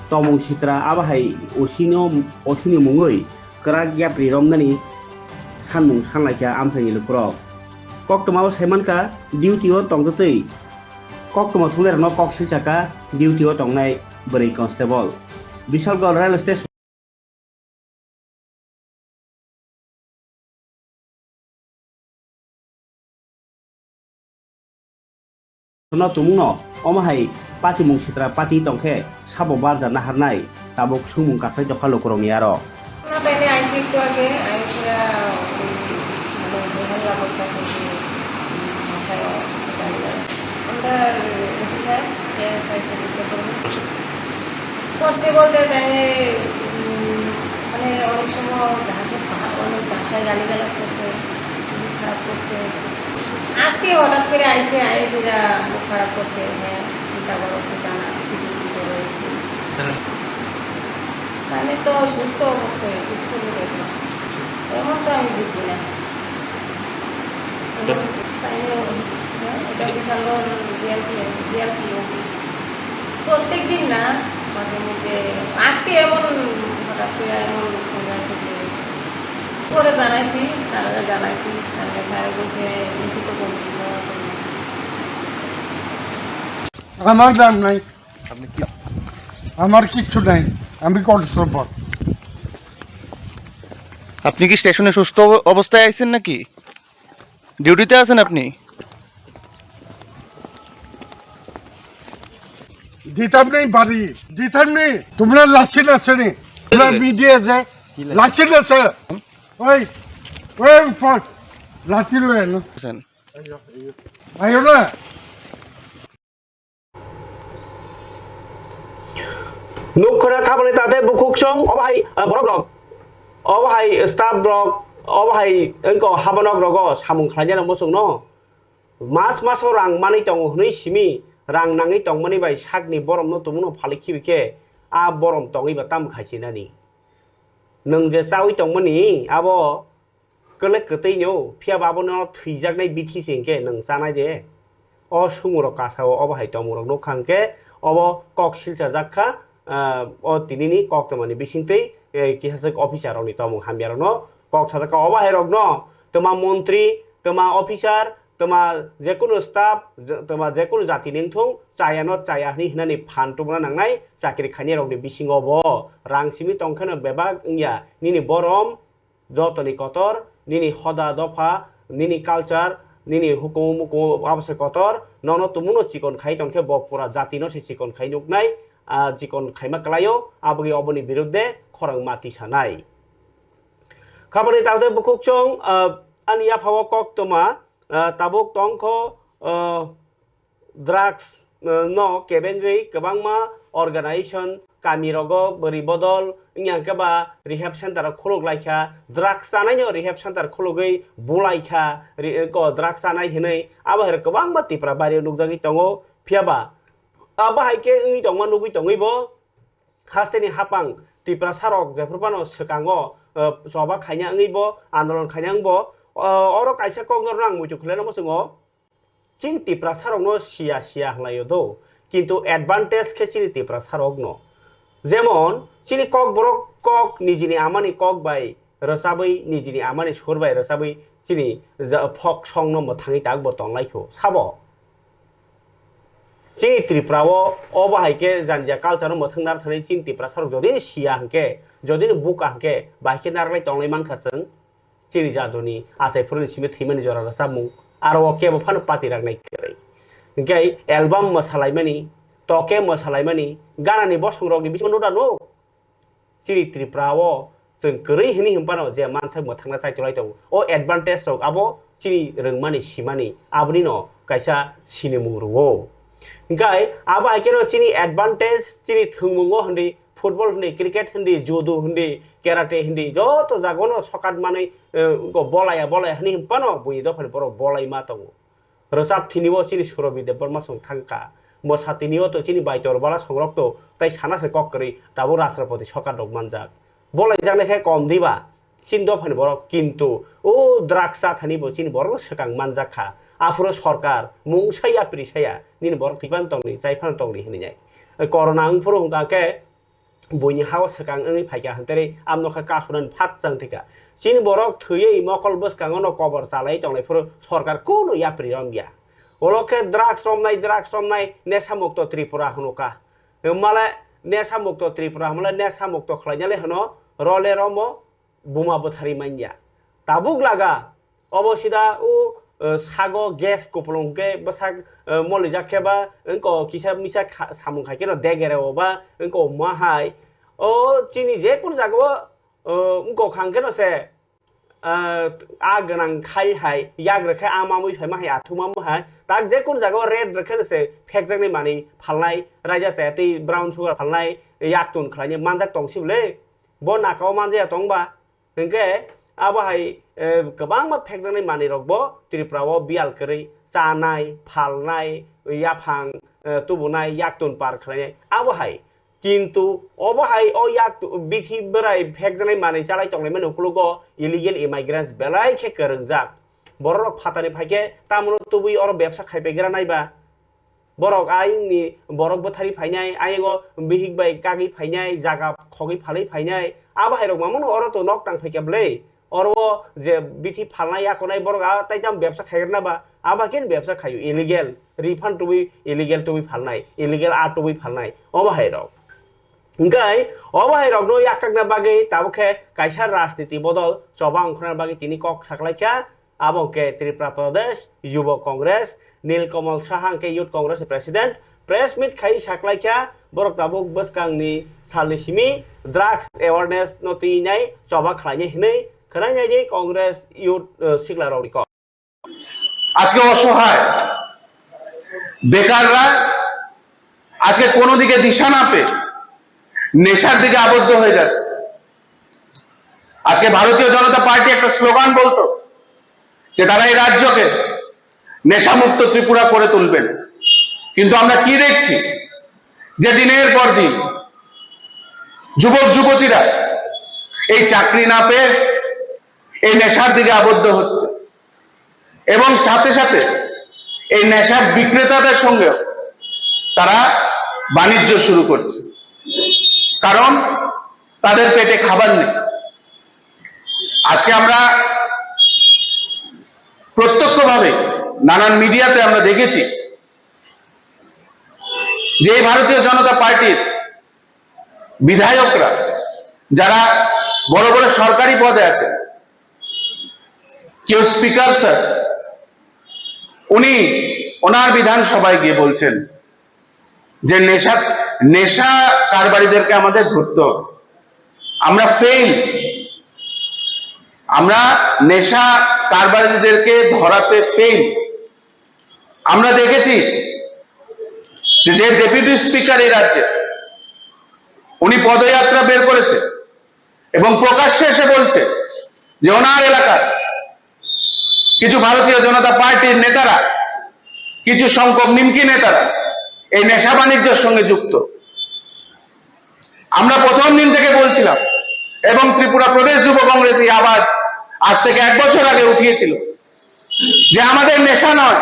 tomung sitra abo hai O C no, O C ni mungwi kwrak yapri romnani sanmung sanlaikha amchaini lukurok. Koktwmao saimankha, duty o tongtwtwi koktwma thumnairokno kok silchakha duty o tongnai bwrwi constable. Bishalgarh rail station no tumungno omo hai patimung sitra pati tongkhe sabo barja naharnai tabuk sumung kasai tokha lukurokni aro. Pene aisi ekটু আগে, আইসা, উম, মানে, বেহাল লাগত কাছে যে, উম, ভাষায় অসুস্থ হয়ে গেল। আমরা, উম, এসি সাহেব, এএসআই সদস্য কর্মী। করছে বলতে তাই, উম, মানে, অনেক সময় ভাষা, ভা-, অনেক ভাষায় গালিগালাজ করছে, খুবই খারাপ করছে। আজকে হঠাৎ করে আইসে, আইসে যা মুখ খারাপ করছে, হ্যাঁ, কিতা বড় কিতা না, কি ডিউটি করে হয়েছে। তাহলে তো সুস্থ অবস্থায়, সুস্থ হয়ে দেখলাম। এখন তো আমি বুঝি না। তাই, হ্যাঁ, এটা বিশাল বড় রিয়ালিটি, রিয়ালিটি। প্রত্যেক দিন না, মাঝে মধ্যে। আজকে এমন হঠাৎ করে এমন হয়ে আছে যে পরে জানাইছি, স্যাররে জানাইছি, স্যাররে, স্যারে কইছে লিখিত কমপ্লেন দেওয়ার জন্য। আমার দাম নাই। আপনি কি? আমার কিচ্ছু নাই, আমি কর্মসম্পদ। আপনি কি স্টেশনে সুস্থ অব-, অবস্থায় আইছেন নাকি? ডিউটিতে আছেন আপনি? দিতাম নেই বাড়ি, দিতাম নেই। তোমরা লাসি লাসে নেই, তোমরা মিডিয়া যে কি লাসি? লাসি লাসে। ওই, ওই উপর লাসি লয়ে না। আছেন। আইও না। Nuk khwna khabani tate bukhuk song, obo hai, ah, borok rok. Obo hai staff rok, obo hai wngko habanok rogo samung khlainani muchungno. Mas maso rang manwi tongo hwnwi simi, rang nangwi tongmani bai sakni boromno tumungno phalwi khibi khe, a borom tongwi ba tamo khaisinani. Nwng je chawi tongmani, abo kwlwk kwtwino, phiya ba abono thwijaknai bithi se hinkhe nwng chanai de. O sumurok kasao obo hai tongmungrok nukha hinkhe obo kok silchajak kha, ah, o tinini koktwmani bisingtwi, eh, kisa swk officer rokni tongmung hamya rokno kok sajak kha. Obo hai rokno twma montri, twma officer, twma jekunu staff, je-, twma jekunu jatini wngthung, chayano chaya hwnwi hwnani phan tubuna nangnai chakri khainai rokni bisingo bo rang simi tongkheno bebak wngya nini borom, jotoni kotor, nini hoda dopha, nini culture, nini hukumu mukumu abo se kotor, nono tumuno chikon khai tongkhe bo pura jatino se chikon khai nuknai, ah, chikon khaima kwlaio, aboni oboni birudde khorang mati sanai. Khabani takte bukhuk chwng, ah, ani yaphao kok toma, ah, tabuk tongkho, ah, drugs, eh, no kebengwi kwbangma organization kami rogo bwrwi bodol wngya hwnkhe ba rehab center rok khuluk lai kha, drugs chanai no rehab center khulugwi bulai kha, ri-, ko drugs chanai hinwi abo hai kwbangma Tipra bari o nukjagwi tongo. Phiya ba abo hai khe wngwi tongma nugwi tongwi bo hasteni hapang Tiprasa rok jephru phano swkango, eh, choba khaina wngwi bo andolon khaina wng bo, eh, oro kaisa kok norok ang muitu khwlaina muchungo. Chini Tiprasa rokno siya siya hwnlaio do, kintu advantage khe chini Tiprasa rokno. Jemon chini Kokborok kok nijini amani kok bai rwchabwi, nijini amani sur bai rwchabwi chini ja-, folk song no mwthangwi tak bo tong lai kho, sabo? Chini Tripura o, obo hai khe janja culture no mwthang nar thani chini Tiprasa rok jodi siya hwnkhe, jodi buka hwnkhe, bahai khe narwk lai tong lai man kha chwng. Chini jadoni achai phuruni simi thwimani jora rwchapmung, aro o kebo phano party raknai kwrwi. Hinkhe album mwsalaimani, toke mwsalaimani, ganani bosongrokni bisingo no da nuk. Chini Tripura o chwng kwrwi hwnwi hwn phano je mansak mwthangna chaitolai tongo. O advantage rok abo chini rwngmani simani aboni no kaisa sinimung rwo. Hinkhe abo hai kheno chini advantage, chini thwngmungo hwnwi football hindi, cricket hindi, judo hindi, karate hindi, joto jagano sokat manwi, eh, go bolaya bolaya hwnwi hwn phano buini dophani borok bolai ma tongo. Rwchap thini o chini Surobi Debbarma song thang kha. Mwsa tini o to chini Baitor Bala songrok to tai sana se kok kwrwi tabuk Rashtrapati sokat rok manjak. Bolai jaknai khe kom diba? Chini dophani borok, kintu o drugs cha thani bo chini borok no swkang manjak kha. Aphuru sorkar mungsa yapri saya, nini borok twi phano tongdi, chai phano tongdi hinwi nai. Corona wng phuru hwnkha khe buini ha o swkang wngwi phaikha, hwnterwi amno khe kasunani phat chang thwikha. Chini borok thwiwi mokol bwskango no kobor chalai tongnai phuru sorkar kunu yapri romya. Olo khe drugs romnai, drugs romnai, nesa mukto Tripura hwnukha. Hwnmale nesa mukto Tripura hwnmale nesa mukto khlainale hwno, role romo, buma bwtharwi manya. Tabuk laga, obo sida o, eh, sago gas kupulung khe bwsak, eh, molijak khe ba, wngko kisa misa kha-, samung khai kheno degere o ba, wngko ma hai. O chini je kunu jaga o, eh, wngko khang kheno se, eh, a gwnang khai hai, yak rwkhe a mamui phaima hai, athu mamui hai. Tak je kunu jaga o red rwkhe no se phekjaknai manwi phalnai, raida chaya tei brown sugar phalnai, yak tun khlainai manjak tong sibole. Bo naka o manjaya tong ba? Hinkhe abo hai, eh, kwbangma phekjaknai manwi rokbo Tripura o biyal kwrwi chanai, phalnai, yaphang, eh, tubunai, yaktun par khlainai abo hai. Kintu obo hai o yak bithi bwrai phekjaknai manwi chalai tonglaimani ukologo illegal immigrants belai khe kwrwngjak. Bororok phatani phaikhe tamono tubui oro bebsa khaipaigra naiba. Borok ayungni borok bwthari phainai, ayungo bihik bai kagwi phainai, jaga khogwi phalwi phainai, abo hairok mamano oro to nok tang phaikha bwlwi. Oro o je bithi phalnai yakonai borok a tai tamo bebsa khaigrana ba, abo khe bebsa khaio illegal, refund tubui illegal tubui phalnai, illegal a tubui phalnai, obo hai rok. Hingkai obo hai rokno yakkakna bagwi tabuk khe kaisa rajniti bodol choba ongkhorna bagwi tini kok saklaikha, abo hwnkhe Tripura Pradesh Yubo Congress, Nilkamal Saha hwnkhe Youth Congress ni President, press meet khai saklaikha, borok tabuk bwskangni salni simi drugs awareness no twi nai choba khlainai hinwi khwnai nai di Congress Youth, uh, sikla rok ni kok. আজকে অসহায় বেকাররা আজকে কোনো দিকে দিশা না পেয়ে নেশার দিকে আবদ্ধ হয়ে যাচ্ছে। আজকে ভারতীয় জনতা পার্টি একটা স্লোগান বলতো যে তারা এই রাজ্যকে নেশামুক্ত ত্রিপুরা করে তুলবেন, কিন্তু আমরা কি দেখছি যে দিনের পর দিন যুবক যুবতীরা এই চাকরি না পেয়ে এই নেশার দিকে আবদ্ধ হচ্ছে এবং সাথে সাথে এই নেশার বিক্রেতাদের সঙ্গেও তারা বাণিজ্য শুরু করছে, কারণ তাদের পেটে খাবার নেই। আজকে আমরা প্রত্যক্ষভাবে নানান মিডিয়াতে আমরা দেখেছি যে এই ভারতীয় জনতা পার্টির বিধায়করা যারা বড় বড় সরকারি পদে আছেন, কেউ স্পিকার স্যার, উনি ওনার বিধানসভায় গিয়ে বলছেন যে নেশা নেশা কারবারিদেরকে আমাদের ধরতে হবে। আমরা ফেইল, আমরা নেশা কারবারিদেরকে ধরাতে ফেইল। আমরা দেখেছি যে যে ডেপুটি স্পিকার এই রাজ্যে, উনি পদযাত্রা বের করেছে এবং প্রকাশ্যে এসে বলছে যে ওনার এলাকার কিছু ভারতীয় জনতা পার্টির নেতারা, কিছু সংখ্যক নিমকি নেতারা এই নেশা বাণিজ্যের সঙ্গে যুক্ত। আমরা প্রথম দিন থেকে বলছিলাম এবং ত্রিপুরা প্রদেশ যুব কংগ্রেস এই আওয়াজ আজ থেকে এক বছর আগে উঠিয়েছিল যে আমাদের নেশা নয়,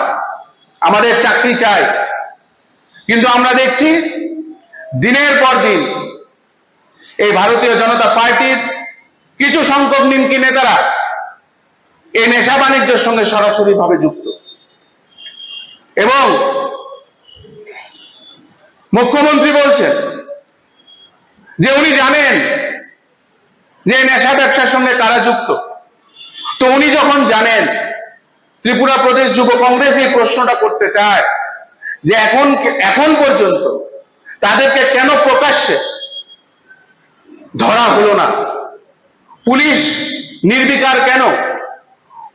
আমাদের চাকরি চাই। কিন্তু আমরা দেখছি দিনের পর দিন এই ভারতীয় জনতা পার্টির কিছু সংখ্যক নিমকি নেতারা এই নেশা বাণিজ্যের সঙ্গে সরাসরিভাবে যুক্ত এবং মুখ্যমন্ত্রী বলছেন যে উনি জানেন যে এই নেশা ব্যবসার সঙ্গে কারা যুক্ত। তো উনি যখন জানেন, ত্রিপুরা প্রদেশ যুব কংগ্রেস এই প্রশ্নটা করতে চায় যে এখন, এখন পর্যন্ত তাদেরকে কেন প্রকাশ্যে ধরা হলো না, পুলিশ নির্বিকার কেন,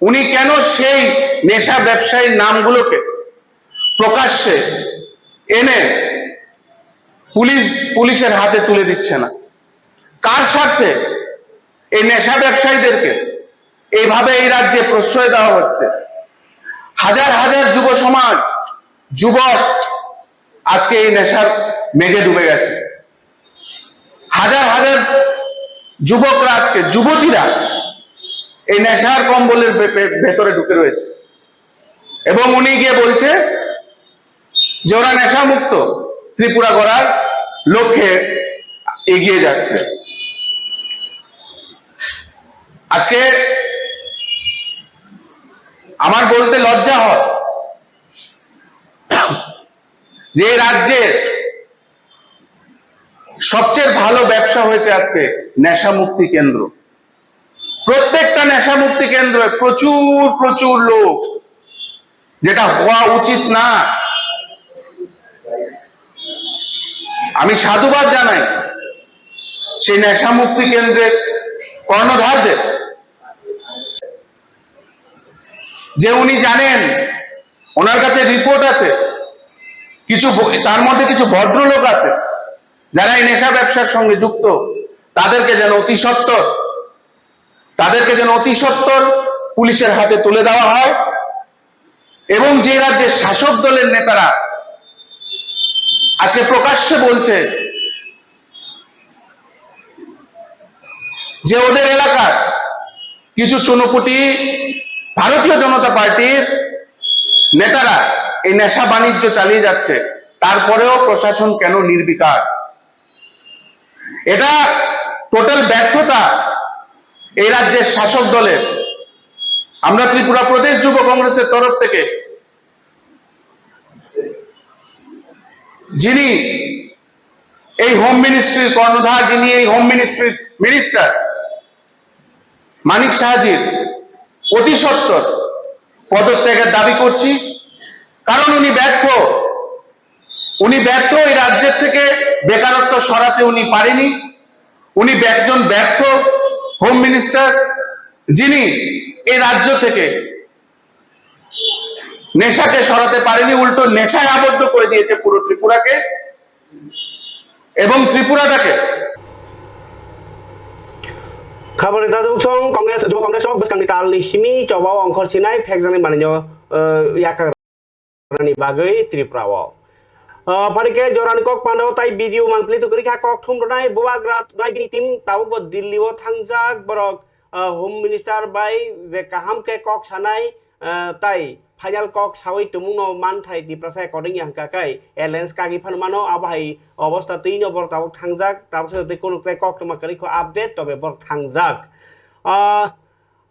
উনি কেন সেই নেশা ব্যবসায়ীর নামগুলোকে প্রকাশ্যে এনে পুলিশ, পুলিশের হাতে তুলে দিচ্ছে না? কার স্বার্থে এই নেশা ব্যবসায়ীদেরকে এইভাবে এই রাজ্যে প্রশ্রয় দেওয়া হচ্ছে? হাজার হাজার যুব সমাজ, যুবক আজকে এই নেশার মেঘে ডুবে গেছে। হাজার হাজার যুবকরা আজকে, যুবতীরা এই নেশার কম্বলের ভে-, ভে-, ভেতরে ঢুকে রয়েছে। এবং উনি গিয়ে বলছে যে ওরা নেশামুক্ত ত্রিপুরা গড়ার লক্ষ্যে এগিয়ে যাচ্ছে। আজকে আমার বলতে লজ্জা হয় যে এই রাজ্যে সবচেয়ে ভালো ব্যবসা হয়েছে আজকে নেশামুক্তি কেন্দ্র। প্রত্যেকটা নেশামুক্তি কেন্দ্রে প্রচুর প্রচুর লোক, যেটা হওয়া উচিত না। আমি সাধুবাদ জানাই সেই নেশামুক্তি কেন্দ্রের কর্ণধারদের, যে উনি জানেন, ওনার কাছে রিপোর্ট আছে, কিছু ভ-, তার মধ্যে কিছু ভদ্রলোক আছে যারা এই নেশা ব্যবসার সঙ্গে যুক্ত, তাদেরকে যেন অতি সত্বর তাদেরকে যেন অতি সত্বর পুলিশের হাতে তুলে দেওয়া হয় এবং যে রাজ্যের শাসক দলের নেতারা আজকে প্রকাশ্যে বলছে যে ওদের এলাকার কিছু চুনোপুটি ভারতীয় জনতা পার্টির নেতারা এই নেশা বাণিজ্য চালিয়ে যাচ্ছে, তারপরেও প্রশাসন কেন নির্বিকার? এটা টোটাল ব্যর্থতা এই রাজ্যের শাসক দলের। আমরা ত্রিপুরা প্রদেশ যুব কংগ্রেসের তরফ থেকে, যিনি এই হোম মিনিস্ট্রির কর্ণধার, যিনি এই হোম মিনিস্ট্রির মিনিস্টার, মানিক সাহাজির অতি সত্বর পদত্যাগের দাবি করছি, কারণ উনি ব্যর্থ। উনি ব্যর্থ, এই রাজ্যের থেকে বেকারত্ব সরাতে উনি পারেনি। উনি একজন ব্যর্থ হোম মিনিস্টার, যিনি এই রাজ্য থেকে নেশাকে সরাতে পারেনি, উল্টো নেশায় আবদ্ধ করে দিয়েছে পুরো ত্রিপুরাকে এবং ত্রিপুরাটাকে। Khabor ni tajak song Congress, Juba Congress o bwskangni talni simi chobao ongkhor sinai phekjaknai manwino, eh, yakar ni bagwi Tripura o. Ah, phaikhe jorani kok pandao tai video mangpili tu kwrwi kha kok thum rwnai bubagra nai bini team tabuk bo Delhi o thangjak borok, ah, Home Minister bai je kaham khe kok sanai, ah, tai final kok sawi tumungno manthai Tiprasa according ya hwnkha khe alliance kagwi phano mano abo hai obostha twi no borok tabuk thangjak tabuk se tei kuluk tei kok tongma kwrwi kho update tobe borok thangjak. Ah,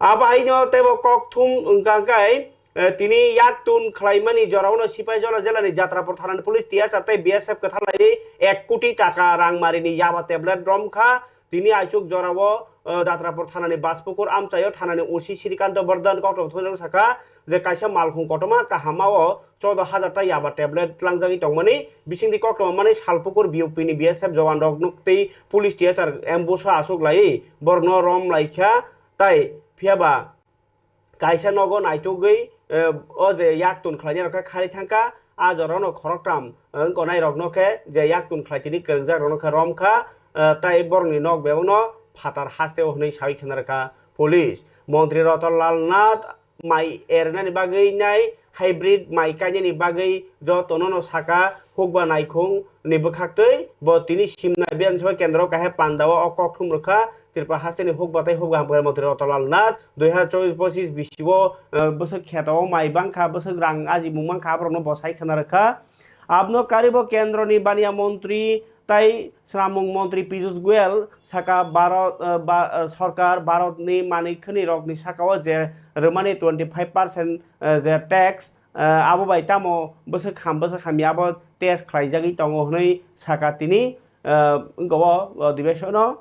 Abo haino teibo kok thum wngkha khe, eh, tini yak tun khlaimani jorao no Sipaijala jela ni Jatrapur thana ni police T S R tei B S F kwthar lai ek koti taka rang mari ni yaba tablet rom kha. Tini aichuk jorao, eh, Jatrapur thana ni Baspukur amchaio thana ni O C Srikanto Bardhan koktwma thungjak sakha je kaisa malkhung kotorma kaham o choudo hajar ta yaba tablet tlangjagwi tongmani bisingni koktwma mani Salpukur B O P ni B S F jowan rok nuk tei police T S R ambush o achuk lai borok no rom lai kha. Tai phiyaba kaisa nogo naitugwi, eh, o je yak tun khlainai rok khe khari thangkha, a jorano khoroktham, eh, wngkonai rokno khe je yak tun khlai tini kwrwngjak rokno khe romkha, eh, tai borokni nok bebakno phatar hasteo hwnwi sawi khna rwkha police. Montri Ratan Lal Nath mai ernani bagwi nai hybrid mai kainani bagwi jotono no saka hukba naikhung ni bwkhaktwi bo tini Simna Bidhan Sabha Kendro kahai pandao o kok thum rwkha. Tripura hasteni hukba tei hukba hamkrai montri Ratan Lal Nath dui hazar chobbish pochisni bisio, eh, bwswk kheto o mai bangkha, bwswk rang ajimung mankha, aborokno bo sai khna rwkha. Abno karibo kendroni baniya montri tai swnamung montri Piyush Goyal saka Bharat, eh, ba, eh, sorkar Bharatni manwi khwnwi rokni sakao je rwmani twenty five percent, eh, je tax, eh, abo bai tamo bwswk ham bwswk hamya abo test khlaijagwi tongo hwnwi saka tini, eh, wngkha o, o, Dibesono.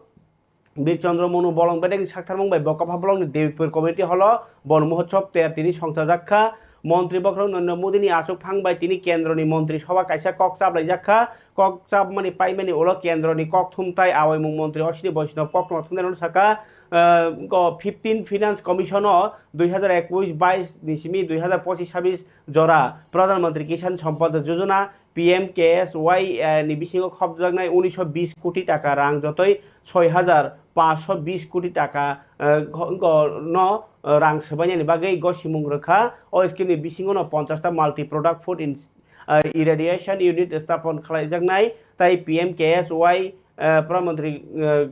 Bir Chandra Manu bolong bedekni saktharmung bai Bokapha bolongni Devipur community hall-o Bon Mohotsob ter tini songchajak kha. Montri bokhorok Narendra Modini achukphang bai tini kendroni montri soba kaisa kok chaplaijak kha. Kok chapmani paimani ulo kendroni kok thumtai awaimung montri Ashwini Vaishnaw koktwma thumnairokno saka, eh, go fifteen Finance Commission-o dui hazar ekush bais ni simi dui hazar pochis sabis jora Pradhan Mantri Kisan Sampada Yojana, P M K S Y, eh, ni bisingo khopjaknai unisho bis koti taka rang jotoi soi hajar pansho bis koti taka, eh, go-, go-, no, eh, rang swbainani bagwi gosimung rwkha. O scheme ni bisingo no ponchash ta multi product food in, eh, irradiation unit sthapon khlaijaknai, tai P M K S Y, eh, Pradhan Mantri, eh,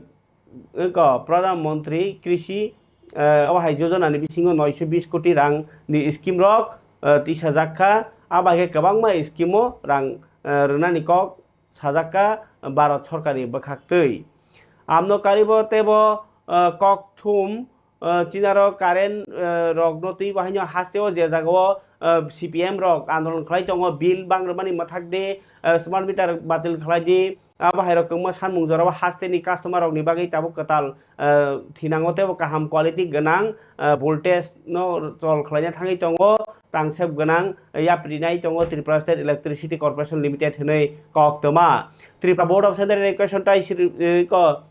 wngkha Pradhan Mantri Krishi, eh, o hai Yojana ni bisingo noisho bis koti rang ni scheme rok, eh, tisajak kha. Abo hai khe kwbangma scheme o rang, eh, rwnani kok sajak kha Bharat sorkar ni bwkhaktwi. Amno karibo teibo, eh, kok thum, eh, chinaro current, eh, rokno twi bahaino hasteo je jagao, eh, C P M rok andolon khlai tongo, bill bang rwmani mwthak de, eh, smart meter batil khlai di, Abo hai rok kwbangma sanmung jorao haste ni customer rok ni bagwi tabuk kwtal, eh, thinango teibo kaham quality gwnang, eh, voltage no chol khlaina thangwi tongo, tangsep gwnang, eh, yapri nai tongo Tripura State Electricity Corporation Limited hwnwi koktwma. Tripura Board of Central Education tai sri, eh, ko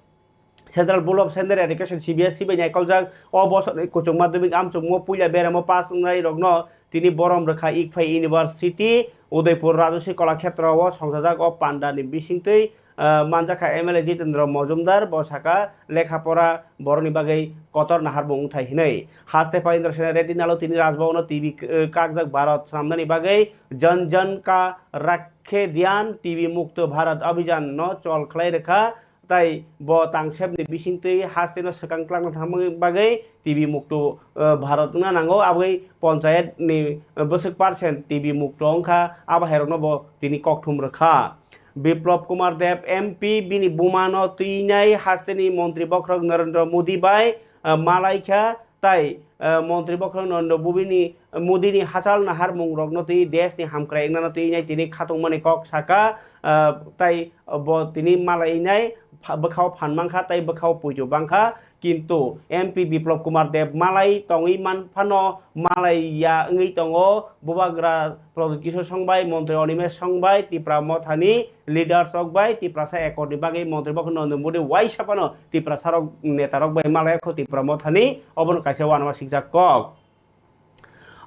Central Board of Central Education, C B S E bai naikoljak o bosor ni kuchuk madhyamik amchukmung puila beramo pass wngnai rokno tini borom rwkha Ikphai University, Udaipur Rajasri Kalakshetra o songchajak o panda ni bisingtwi, ah, manjakha M L A Jitendra Mojumdar, bo saka lekha pora borokni bagwi kotor naharmung wngthai hinwi. Haste Phanindra Sena Reddy nalo tini Rajbhavan o T V k-, kakjak Bharat swnamnani bagwi Jan Jan Ka Rakhe Dhyan T V Mukto Bharat Abhijan no chol khlai rwkha. Tai bo tangsepni bisingtwi hasteno swkang tlangna thangmani bagwi T V mukto, eh, Bharat wngna nango, aboni ponchayat ni, eh, bwswk percent T V mukto wngkha, abo hairokno bo tini kokthum rwkha. Biplab Kumar Deb M P bini bumano twinai hasteni montri bokhorok Narendra Modi bai, eh, malaikha, tai, eh, montri bokhorok Narendra Modi ni, Modi ni hachal naharmung rokno twi desh ni hamkrai wngnano twi nai tini khatungmani kok saka, eh, tai bo tini malainai pha-, bwkhao phan mankha tai bwkhao puitu bangkha, kintu M P Biplab Kumar Deb malai tongwi man phano malai ya wngwi tongo, Bubagra Pradyut Kishore Song bai, Montri Animesh Song bai, Tipra Mothani leaders rok bai Tiprasa Accord ni bagwi montri bokhorok Narendra Modi waisa phano Tiprasa rok neta rok bai malai kho Tipra Mothani, obono kaisa uanama sikjak kok.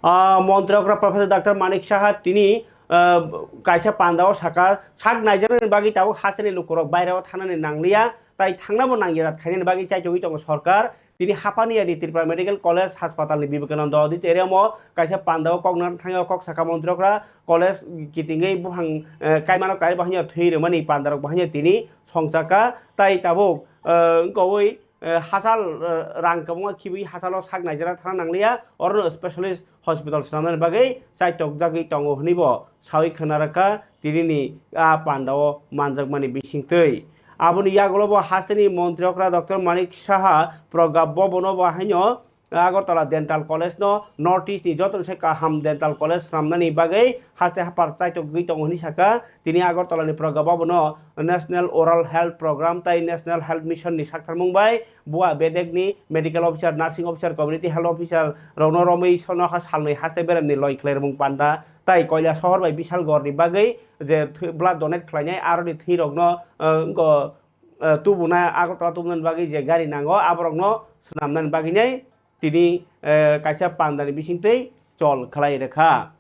Ah, montri okra Professor Doctor Manik Saha tini, ah, kaisa pandao saka sak naijaknani bagwi tabuk hasteni lukurok baireo thanani nangliya, tai thangnabo nangya khainani bagwi chaitogwi tongo sorkar. Tini Hapaniani Tripura Medical College Haspatalni Vivekananda Auditorium o kaisa pandao kok nang thangyo kok saka montri okra college kitingwi buphang, eh, kaimano kari bahanya thwi rwmani pandarok bahanya tini songchaka, tai tabuk, eh, wngkha wi, eh, hachal, eh, rang kwbangma khibwi hachalo sak naijera thana nangliya, orono specialist hospital swnamnani bagwi chaitokjagwi tongo hwnwi bo sawi khwna rwkha tinini a pandao manjakmani bisingtwi. Aboni yagulo bo hasteni montri okra Doctor Manik Saha Pragya Bhavan o bo haino Agartala Dental College no North East ni joto se kaham dental college swnamnani bagwi haste hapar chaitokgwi tongo hwnwi saka. Tini Agartala ni Pragya Bhavan o National Oral Health Program tai National Health Mission ni saktharmung bai bua bedek ni medical officer, nursing officer, community health officer rokno romwi sono ha salnwi haste beremni loi khlairwmung panda tai Koila sohor bai Bishalgarh ni bagwi je thwi-, blood donate khlainai aroni thwi rokno, eh, wngkha, eh, tubuna Agartala tubunani bagwi je gari nango aborokno swnamnani bagwi nai tini, eh, kaisa pandani bisingtwi chol khlai rwkha.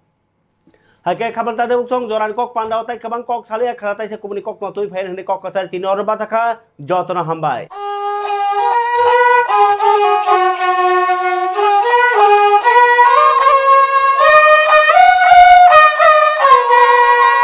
Hai khe khabal tade buksong jorani kok pandao tai kwbang kok saliya khara taisa kubuni kok no twi phai hwnwi kok kwchari tini oro bachakha jotono hambai.